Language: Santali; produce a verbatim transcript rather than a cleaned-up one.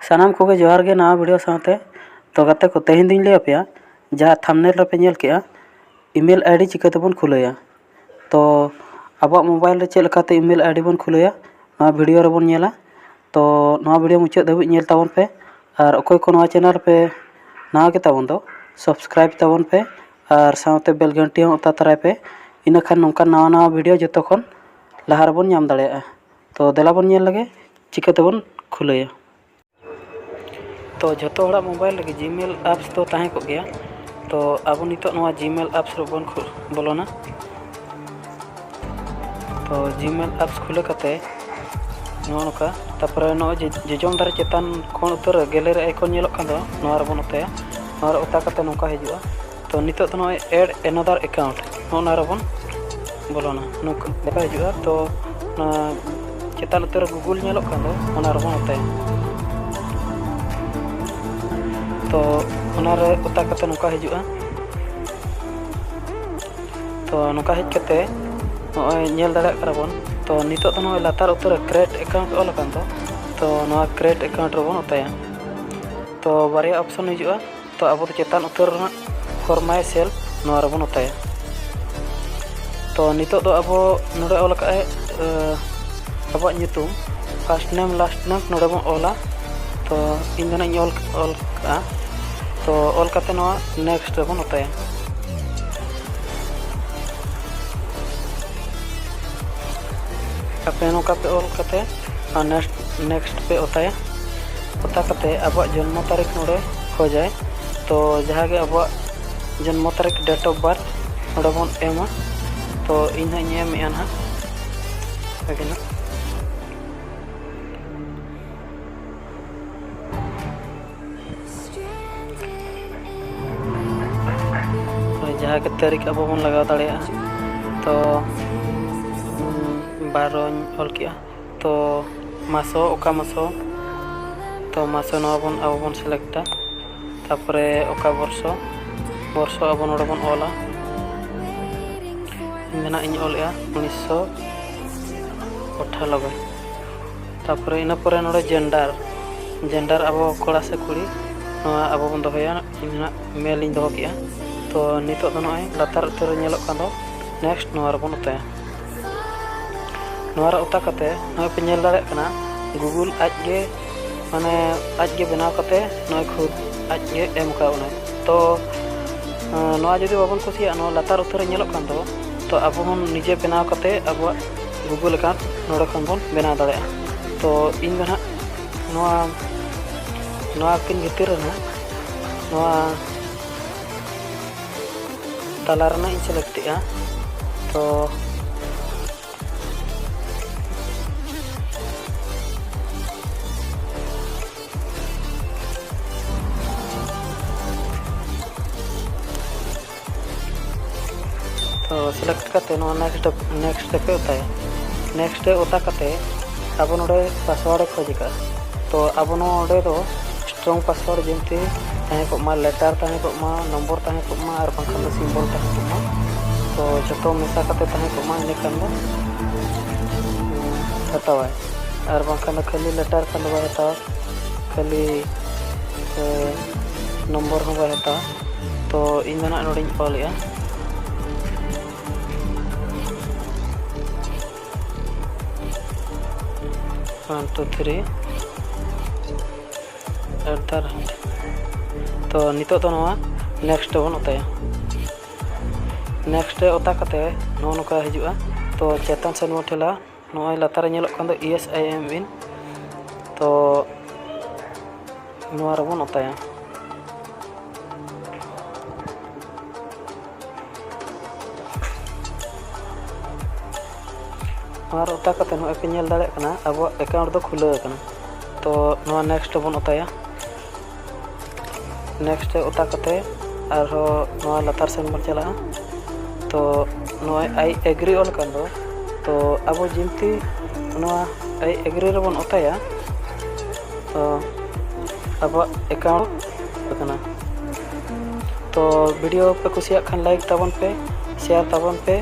ᱥᱟᱱᱟᱢ ᱠᱚᱜᱮ ᱡᱚᱦᱟᱨ ᱜᱮ ᱱᱟᱣᱟ ᱵᱷᱤᱰᱤᱭᱳ ᱥᱟᱶᱛᱮ᱾ ᱛᱚ ᱜᱟᱛᱮ ᱠᱚ, ᱛᱮᱦᱮᱧ ᱫᱚᱧ ᱞᱟᱹᱭ ᱟᱯᱮᱭᱟ, ᱡᱟᱦᱟᱸ ᱛᱷᱟᱢᱵᱽᱱᱮᱞ ᱨᱮᱯᱮ ᱧᱮᱞ ᱠᱮᱜᱼᱟ, ᱤᱢᱮᱞ ᱟᱭᱰᱤ ᱪᱤᱠᱟᱹ ᱛᱮᱵᱚᱱ ᱠᱷᱩᱞᱟᱹᱭᱟ᱾ ᱛᱚ ᱟᱵᱚᱣᱟᱜ ᱢᱳᱵᱟᱭᱤᱞ ᱨᱮ ᱪᱮᱫ ᱞᱮᱠᱟᱛᱮ ᱤᱢᱮᱞ ᱟᱭᱰᱤ ᱵᱚᱱ ᱠᱷᱩᱞᱟᱹᱭᱟ, ᱱᱚᱣᱟ ᱵᱷᱤᱰᱤᱭᱳ ᱨᱮᱵᱚᱱ ᱧᱮᱞᱟ᱾ ᱛᱚ ᱱᱚᱣᱟ ᱵᱷᱤᱰᱤᱭᱳ ᱢᱩᱪᱟᱹᱫ ᱫᱷᱟᱹᱵᱤᱡ ᱧᱮᱞ ᱛᱟᱵᱚᱱ ᱯᱮ᱾ ᱟᱨ ᱚᱠᱚᱭ ᱠᱚ ᱱᱚᱣᱟ ᱪᱮᱱᱮᱞ ᱨᱮᱯᱮ ᱱᱟᱣᱟ ᱜᱮ ᱛᱟᱵᱚᱱ ᱫᱚ, ᱥᱟᱵᱥᱠᱨᱟᱭᱤᱵᱽ ᱛᱟᱵᱚᱱ ᱯᱮ ᱟᱨ ᱥᱟᱶᱛᱮ ᱵᱮᱞ ᱜᱷᱟᱱᱴᱤ ᱦᱚᱸ ᱚᱛᱟ ᱛᱟᱨᱟᱭ ᱯᱮ᱾ ᱤᱱᱟᱹᱠᱷᱟᱱ ᱱᱚᱝᱠᱟᱱ ᱱᱟᱣᱟ ᱱᱟᱣᱟ ᱵᱷᱤᱰᱤᱭᱳ ᱡᱚᱛᱚ ᱠᱷᱚᱱ ᱞᱟᱦᱟ ᱨᱮᱵᱚᱱ ᱧᱟᱢ ᱫᱟᱲᱮᱭᱟᱜᱼᱟ᱾ ᱛᱚ ᱫᱮᱞᱟ ᱵᱚᱱ ᱧᱮᱞ ᱞᱮᱜᱮ ᱪᱤᱠᱟᱹ ᱛᱮᱵᱚᱱ ᱠᱷᱩᱞᱟᱹᱭᱟ᱾ ᱛᱚ ᱡᱷᱚᱛᱚ ᱦᱚᱲᱟᱜ ᱢᱳᱵᱟᱭᱤᱞ ᱨᱮᱜᱮ ᱡᱤᱢᱮᱞ ᱟᱯᱥ ᱫᱚ ᱛᱟᱦᱮᱸ ᱠᱚᱜ ᱜᱮᱭᱟ᱾ ᱛᱚ ᱟᱵᱚ ᱱᱤᱛᱚᱜ ᱱᱚᱣᱟ ᱡᱤᱢᱮᱞ ᱟᱯᱥ ᱨᱮᱵᱚᱱ ᱠᱷᱩ-, ᱵᱚᱞᱚᱱᱟ᱾ ᱛᱚ ᱡᱤᱢᱮᱞ ᱟᱯᱥ ᱠᱷᱩᱞᱟᱹ ᱠᱟᱛᱮ ᱱᱚᱜᱼᱚ ᱱᱚᱝᱠᱟ, ᱛᱟᱨᱯᱚᱨᱮ ᱱᱚᱜᱼᱚᱭ ᱡᱮ ᱡᱚᱡᱚᱢ ᱫᱷᱟᱨᱮ ᱪᱮᱛᱟᱱ ᱠᱚᱬ ᱩᱛᱟᱹᱨ ᱨᱮ ᱜᱮᱞᱟᱨᱤ ᱟᱭᱠᱚᱱ ᱧᱮᱞᱚᱜ ᱠᱟᱱ ᱫᱚ, ᱱᱚᱣᱟ ᱨᱮᱵᱚᱱ ᱚᱛᱟᱭᱟ᱾ ᱱᱚᱣᱟ ᱨᱮ ᱚᱛᱟ ᱠᱟᱛᱮ ᱱᱚᱝᱠᱟ ᱦᱤᱡᱩᱜᱼᱟ᱾ ᱛᱚ ᱱᱤᱛᱚᱜ ᱫᱚ ᱱᱚᱜᱼᱚᱭ add another account, ᱱᱚᱜᱼᱚ ᱱᱚᱣᱟ ᱨᱮᱵᱚᱱ ᱵᱚᱞᱚᱱᱟ᱾ ᱱᱚᱝᱠᱟ ᱱᱚᱝᱠᱟ ᱦᱤᱡᱩᱜᱼᱟ᱾ ᱛᱚ ᱚᱱᱟ ᱪᱮᱛᱟᱱ ᱩᱛᱟᱹᱨ ᱨᱮ Google ᱧᱮᱞᱚᱜ ᱠᱟᱱ ᱫᱚ, ᱚᱱᱟ ᱨᱮᱵᱚᱱ ᱚᱛᱟᱭᱟ᱾ ᱛᱚ ᱚᱱᱟᱨᱮ ᱚᱛᱟ ᱠᱟᱛᱮ ᱱᱚᱝᱠᱟ ᱦᱤᱡᱩᱜᱼᱟ᱾ ᱛᱚ ᱱᱚᱝᱠᱟ ᱦᱮᱡ ᱠᱟᱛᱮ ᱱᱚᱜᱼᱚᱭ ᱧᱮᱞ ᱫᱟᱲᱮᱭᱟᱜ ᱠᱟᱱᱟ ᱵᱚᱱ᱾ ᱛᱚ ᱱᱤᱛᱚᱜ ᱫᱚ ᱱᱚᱜᱼᱚᱭ ᱞᱟᱛᱟᱨ ᱩᱛᱟᱹᱨ ᱨᱮ create account ᱚᱞ ᱟᱠᱟᱱ ᱫᱚ, ᱛᱚ ᱱᱚᱣᱟ create account ᱨᱮᱵᱚᱱ ᱚᱛᱟᱭᱟ᱾ ᱛᱚ ᱵᱟᱨᱭᱟ ᱚᱯᱥᱚᱱ ᱦᱤᱡᱩᱜᱼᱟ᱾ ᱛᱚ ᱟᱵᱚ ᱫᱚ ᱪᱮᱛᱟᱱ ᱩᱛᱟᱹᱨ ᱨᱮᱱᱟᱜ for myself, ᱱᱚᱣᱟ ᱨᱮᱵᱚᱱ ᱚᱛᱟᱭᱟ᱾ ᱛᱚ ᱱᱤᱛᱚᱜ ᱫᱚ ᱟᱵᱚ ᱱᱚᱰᱮ ᱚᱞ ᱟᱠᱟᱫᱼᱟᱭ, ᱟᱵᱚᱣᱟᱜ ᱧᱩᱛᱩᱢ, first name last name ᱱᱚᱰᱮ ᱵᱚᱱ ᱚᱞᱟ᱾ ᱛᱚ ᱤᱧ ᱫᱚ ᱱᱟᱜ ᱤᱧ ᱚᱞ ᱚᱞ ᱠᱟᱜᱼᱟ᱾ ᱛᱚ ᱚᱞ ᱠᱟᱛᱮ ᱱᱚᱣᱟ next ᱨᱮᱵᱚᱱ ᱚᱛᱟᱭᱟ᱾ ᱟᱯᱮ ᱱᱚᱝᱠᱟ ᱯᱮ ᱚᱞ ᱠᱟᱛᱮ ᱟᱨ next next ᱯᱮ ᱚᱛᱟᱭᱟ᱾ ᱚᱛᱟ ᱠᱟᱛᱮ ᱟᱵᱚᱣᱟᱜ ᱡᱚᱱᱢᱚ ᱛᱟᱹᱨᱤᱠᱷ ᱱᱚᱰᱮ ᱠᱷᱚᱡᱟᱭ᱾ ᱛᱚ ᱡᱟᱦᱟᱸ ᱜᱮ ᱟᱵᱚᱣᱟᱜ ᱡᱚᱱᱢᱚ ᱛᱟᱹᱨᱤᱠᱷ, date of birth, ᱱᱚᱰᱮ ᱵᱚᱱ ᱮᱢᱟ᱾ ᱛᱚ ᱤᱧ ᱦᱟᱸᱜ ᱤᱧ ᱮᱢᱮᱜᱼᱟ ᱱᱟᱦᱟᱜ᱾ ᱟᱹᱵᱤᱱᱟᱜ ᱡᱟᱦᱟᱸ ᱜᱮ ᱛᱟᱹᱨᱤᱠᱷ ᱟᱵᱚ ᱵᱚᱱ ᱞᱟᱜᱟᱣ ᱫᱟᱲᱮᱭᱟᱜᱼᱟ᱾ ᱛᱚ ᱵᱟᱨᱚᱧ ᱚᱞ ᱠᱮᱜᱼᱟ᱾ ᱛᱚ ᱢᱟᱥᱚ, ᱚᱠᱟ ᱢᱟᱥᱚ? ᱛᱚ ᱢᱟᱥᱚ ᱱᱚᱣᱟ ᱵᱚᱱ ᱟᱵᱚ ᱵᱚᱱ ᱥᱤᱞᱮᱠᱴᱟ᱾ ᱛᱟᱨᱯᱚᱨᱮ ᱚᱠᱟ ᱵᱚᱨᱥᱚ? ᱵᱚᱨᱥᱚ ᱟᱵᱚ ᱱᱚᱰᱮ ᱵᱚᱱ ᱚᱞᱟ᱾ ᱤᱧ ᱫᱚ ᱱᱟᱜ ᱤᱧ ᱚᱞᱮᱜᱼᱟ ᱩᱱᱤᱥᱥᱚ ᱟᱴᱷᱟᱱᱚᱵᱵᱳᱭ᱾ ᱛᱟᱨᱯᱚᱨᱮ ᱤᱱᱟᱹ ᱯᱚᱨᱮ ᱱᱚᱰᱮ gender, Gender ᱟᱵᱚ ᱠᱚᱲᱟ ᱥᱮ ᱠᱩᱲᱤ, ᱱᱚᱣᱟ ᱟᱵᱚ ᱵᱚᱱ ᱫᱚᱦᱚᱭᱟ᱾ ᱤᱧ ᱦᱟᱸᱜ male ᱤᱧ ᱫᱚᱦᱚ ᱠᱮᱜᱼᱟ᱾ ᱛᱚ ᱱᱤᱛᱚᱜ ᱫᱚ ᱱᱚᱜᱼᱚᱭ ᱞᱟᱛᱟᱨ ᱩᱛᱟᱹᱨ ᱨᱮ ᱧᱮᱞᱚᱜ ᱠᱟᱱ ᱫᱚ next, ᱱᱚᱣᱟ ᱨᱮᱵᱚᱱ ᱚᱛᱟᱭᱟ᱾ ᱱᱚᱣᱟ ᱨᱮ ᱚᱛᱟ ᱠᱟᱛᱮ ᱱᱚᱜᱼᱚᱭ ᱯᱮ ᱧᱮᱞ ᱫᱟᱲᱮᱭᱟᱜ ᱠᱟᱱᱟ, Google ᱟᱡ ᱜᱮ, ᱢᱟᱱᱮ, ᱟᱡ ᱜᱮ ᱵᱮᱱᱟᱣ ᱠᱟᱛᱮ ᱱᱚᱜᱼᱚᱭ ᱠᱷᱩᱫ ᱟᱡ ᱜᱮ ᱮᱢ ᱠᱟᱣᱱᱟᱭ᱾ ᱛᱚ ᱱᱚᱣᱟ ᱡᱩᱫᱤ ᱵᱟᱵᱚᱱ ᱠᱩᱥᱤᱭᱟᱜᱼᱟ, ᱱᱚᱣᱟ ᱞᱟᱛᱟᱨ ᱩᱛᱟᱹᱨ ᱨᱮ ᱧᱮᱞᱚᱜ ᱠᱟᱱ ᱫᱚ, ᱛᱚ ᱟᱵᱚ ᱦᱚᱸ ᱱᱤᱡᱮ ᱵᱮᱱᱟᱣ ᱠᱟᱛᱮ ᱟᱵᱚᱣᱟᱜ Google account ᱱᱚᱰᱮ ᱠᱷᱚᱱ ᱵᱚᱱ ᱵᱮᱱᱟᱣ ᱫᱟᱲᱮᱭᱟᱜᱼᱟ᱾ ᱛᱚ ᱤᱧ ᱫᱚ ᱱᱟᱦᱟᱜ ᱱᱚᱣᱟ, ᱱᱚᱣᱟ ᱠᱤᱱ ᱵᱷᱤᱛᱤᱨ ᱨᱮ ᱱᱟᱦᱟᱜ ᱱᱚᱣᱟ ᱛᱟᱞᱟ ᱨᱮᱱᱟᱜ ᱤᱧ select ᱮᱜᱼᱟ᱾ ᱛᱚ ᱛᱚ select ᱠᱟᱛᱮ ᱱᱚᱣᱟ next, next ᱨᱮᱯᱮ ᱚᱛᱟᱭᱟ᱾ Next ᱨᱮ ᱚᱛᱟ ᱠᱟᱛᱮ ᱟᱵᱚ ᱱᱚᱰᱮ password ᱮ ᱠᱷᱚᱡ ᱟᱠᱟᱫᱼᱟ᱾ ᱛᱚ ᱟᱵᱚ ᱱᱚᱰᱮ ᱫᱚ strong password ᱡᱮᱢᱛᱤ ᱛᱟᱦᱮᱸ ᱠᱚᱜ ᱢᱟ, letter ᱛᱟᱦᱮᱸ ᱠᱚᱜ ᱢᱟ, ᱱᱚᱢᱵᱚᱨ ᱛᱟᱦᱮᱸ ᱠᱚᱜ ᱢᱟ, ᱟᱨ ᱵᱟᱝᱠᱷᱟᱱ ᱫᱚ symbol ᱛᱟᱦᱮᱸ ᱠᱚᱜ ᱢᱟ᱾ ᱛᱚ ᱡᱚᱛᱚ ᱢᱮᱥᱟ ᱠᱟᱛᱮ ᱛᱟᱦᱮᱸ ᱠᱚᱜ ᱢᱟ, ᱤᱱᱟᱹᱠᱷᱟᱱ ᱫᱚ ᱦᱟᱛᱟᱣᱟᱭ᱾ ᱟᱨ ᱵᱟᱝᱠᱷᱟᱱ ᱫᱚ ᱠᱷᱟᱹᱞᱤ letter ᱠᱷᱟᱱ ᱫᱚ ᱵᱟᱭ ᱦᱟᱛᱟᱣᱟ, ᱠᱷᱟᱹᱞᱤ, ᱮ, ᱱᱚᱢᱵᱚᱨ ᱦᱚᱸ ᱵᱟᱭ ᱦᱟᱛᱟᱣᱟ᱾ ᱛᱚ ᱤᱧ ᱫᱚ ᱱᱟᱦᱟᱜ ᱱᱚᱰᱮᱧ ᱚᱞᱮᱜᱼᱟ, one two three at the rate᱾ ᱛᱚ ᱱᱤᱛᱚᱜ ᱫᱚ ᱱᱚᱣᱟ next ᱨᱮᱵᱚᱱ ᱚᱛᱟᱭᱟ᱾ Next ᱨᱮ ᱚᱛᱟ ᱠᱟᱛᱮ ᱱᱚᱜᱼᱚ ᱱᱚᱝᱠᱟ ᱦᱤᱡᱩᱜᱼᱟ᱾ ᱛᱚ ᱪᱮᱛᱟᱱ ᱥᱮᱫ ᱵᱚᱱ ᱴᱷᱮᱞᱟᱣᱟ, ᱱᱚᱜᱼᱚᱭ ᱞᱟᱛᱟᱨ ᱨᱮ ᱧᱮᱞᱚᱜ ᱠᱟᱱ ᱫᱚ yes I am in, ᱛᱚ ᱱᱚᱣᱟ ᱨᱮᱵᱚᱱ ᱚᱛᱟᱭᱟ᱾ ᱱᱚᱣᱟ ᱨᱮ ᱚᱛᱟ ᱠᱟᱛᱮ ᱱᱚᱜᱼᱚᱭ ᱯᱮ ᱧᱮᱞ ᱫᱟᱲᱮᱭᱟᱜ ᱠᱟᱱᱟ, ᱟᱵᱚᱣᱟᱜ account ᱫᱚ ᱠᱷᱩᱞᱟᱹᱣ ᱟᱠᱟᱱᱟ᱾ ᱛᱚ ᱱᱚᱣᱟ next ᱨᱮᱵᱚᱱ ᱚᱛᱟᱭᱟ᱾ Next ᱨᱮ ᱚᱛᱟ ᱠᱟᱛᱮ ᱟᱨᱦᱚᱸ ᱱᱚᱣᱟ ᱞᱟᱛᱟᱨ ᱥᱮᱱ ᱵᱚᱱ ᱪᱟᱞᱟᱜᱼᱟ᱾ ᱛᱚ ᱱᱚᱜᱼᱚᱭ I agree ᱚᱞ ᱟᱠᱟᱱ ᱫᱚ, ᱛᱚ ᱟᱵᱚ ᱡᱤᱱᱛᱤ ᱱᱚᱣᱟ I agree ᱨᱮᱵᱚᱱ ᱚᱛᱟᱭᱟ᱾ ᱛᱚ ᱟᱵᱚᱣᱟᱜ account ᱟᱠᱟᱱᱟ᱾ ᱛᱚ video ᱯᱮ ᱠᱩᱥᱤᱭᱟᱜ ᱠᱷᱟᱱ like ᱛᱟᱵᱚᱱ ᱯᱮ, share ᱛᱟᱵᱚᱱ ᱯᱮ,